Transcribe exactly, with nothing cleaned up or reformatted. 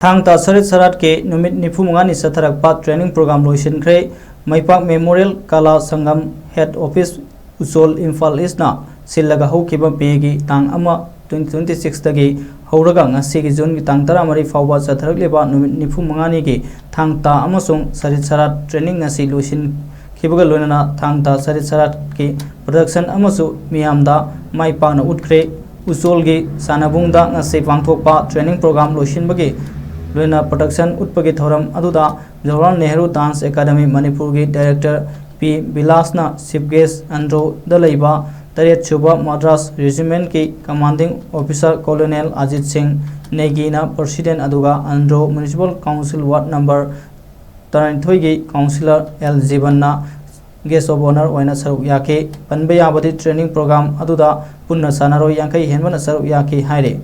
ꯊꯥꯡ ꯇꯥ ꯁꯔꯤꯠ ꯁꯔꯥꯠꯀꯤ ꯅꯨꯃꯤꯠ ꯅꯤꯐꯨ ꯃꯉꯥꯅꯤ ꯆꯠꯊꯔꯛꯄ training program ꯂꯣꯏꯁꯤꯟꯈ꯭ꯔꯦ꯫ ꯃꯩꯄꯥꯛ Memorial Kala Sangham Head Office, ꯎꯆꯣꯜ, Imphal East ꯅ ꯁꯤꯜꯂꯒ ꯍꯧꯈꯤꯕ May ꯒꯤ ꯇꯥꯡ ꯑꯃ, twenty twenty six ꯇꯒꯤ ꯍꯧꯔꯒ ꯉꯁꯤꯒꯤ June ꯒꯤ ꯇꯥꯡ ꯇꯔꯥꯃꯔꯤ ꯐꯥꯎꯕ ꯆꯠꯊꯔꯛꯂꯤꯕ ꯅꯨꯃꯤꯠ ꯅꯤꯐꯨ ꯃꯉꯥꯅꯤꯒꯤ ꯊꯥꯡ ꯇꯥ ꯑꯃꯁꯨꯡ ꯁꯔꯤꯠ ꯁꯔꯥꯠ training ꯑꯁꯤ ꯂꯣꯏꯁꯤꯟꯈꯤꯕꯒ ꯂꯣꯏꯅꯅ ꯊꯥꯡ ꯇꯥ ꯁꯔꯤꯠ ꯁꯔꯥꯠꯀꯤ production ꯑꯃꯁꯨ ꯃꯤꯌꯥꯝꯗ ꯃꯥꯏ ꯄꯥꯛꯅ ꯎꯠꯈ꯭ꯔꯦ꯫ ꯎꯆꯣꯜꯒꯤ ꯁꯥꯟꯅꯕꯨꯡꯗ ꯉꯁꯤ ꯄꯥꯡꯊꯣꯛꯄ training program ꯂꯣꯏꯁꯤꯟꯕꯒꯤ ꯂꯣꯏꯅ production ꯎꯠꯄꯒꯤ ꯊꯧꯔꯝ ꯑꯗꯨꯗ Jawaharlal Nehru Dance Academy ꯃꯅꯤꯄꯨꯔꯒꯤ director ꯄꯤ ꯕꯤꯂꯥꯁꯅ chief guest, ꯑꯟꯗ꯭ꯔꯣꯗ ꯂꯩꯕ ꯇꯔꯦꯠ ꯁꯨꯕ Madras Regiment ꯀꯤ commanding officer Colonel ꯑꯖꯤꯠ ꯁꯤꯡ ꯅꯦꯒꯤꯅ president, ꯑꯗꯨꯒ Andro Municipal Council ward number ꯇꯔꯥꯅꯤꯊꯣꯏꯒꯤ councillor ꯑꯦꯜ ꯖꯤꯕꯟꯅ guest of honour ꯑꯣꯏꯅ ꯁꯔꯨꯛ ꯌꯥꯈꯤ꯫ ꯄꯟꯕ ꯌꯥꯕꯗꯤ, training program ꯑꯗꯨꯗ ꯄꯨꯟꯅ ꯁꯥꯟꯅꯔꯣꯏ ꯌꯥꯡꯈꯩ ꯍꯦꯟꯕꯅ ꯁꯔꯨꯛ ꯌꯥꯈꯤ ꯍꯥꯏꯔꯤ꯫